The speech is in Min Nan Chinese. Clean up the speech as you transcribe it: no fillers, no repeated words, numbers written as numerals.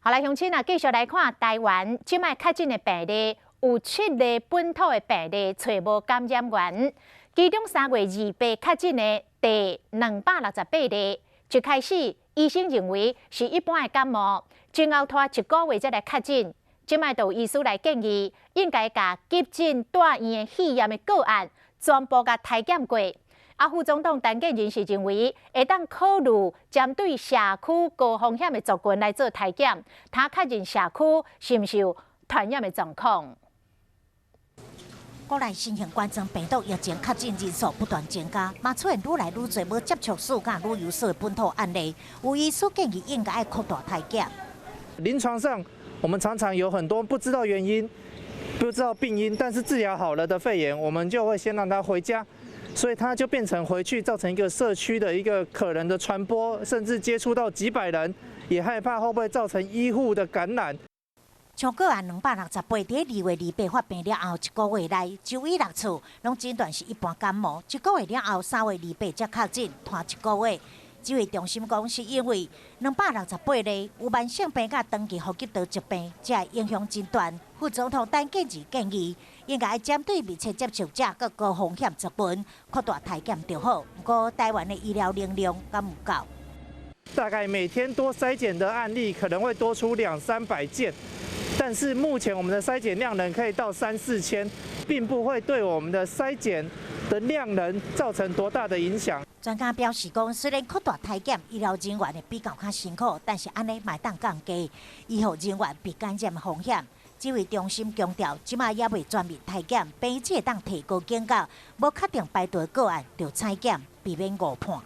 好來，鄉親啊，繼續來看台灣，這擺確診的病例有七例本土的病例，揣無感染源。其中3月28確診的第268例，一開始醫生認為是一般的感冒，之後拖一個月才來確診。這擺就有醫師來建議，應該共急診蹛院的肺炎的個案全部共篩檢過。啊，副總統陳建仁是認為，會當考慮針對社區高風險的族群來做篩檢，通確認社區是毋是有傳染的狀況。國內新型冠狀病毒疫情確診人數不斷增加，嘛出現愈來愈濟無接觸史佮旅遊史的本土案例。有醫師建議應該愛擴大篩檢。臨床上，我們常常有很多不知道原因、不知道病因，但是治療好了的肺炎，我們就會先讓他回家。所以他就變成回去造成一個社區的一個可能的傳播，甚至接觸到幾百人，也害怕會不會造成醫護的感染。像個案268，佇2月28發病了後，一個月內就醫六次，攏診斷是一般感冒。一個月了後，3月28才確診，拖一個月。指揮中心講，是因為268例有慢性病佮長期呼吸道疾病，才會影響診斷。副總統陳建仁建議，應該針對密切接觸者佮高風險族群擴大篩檢就好。毋過台灣的醫療能量敢有夠？大概每天多篩檢的案例可能會多出兩三百件，但是目前我們的篩檢量能可以到三四千，並不會對我們的篩檢的量能造成多大的影響。專家表示講，雖然擴大篩檢，醫療人員會比較較辛苦，但是按呢嘛會當降低醫護人員被感染的風險。指揮中心強調，這擺猶未全面篩檢，病院只會當提高警覺，無確定排除個案，就採檢，避免誤判。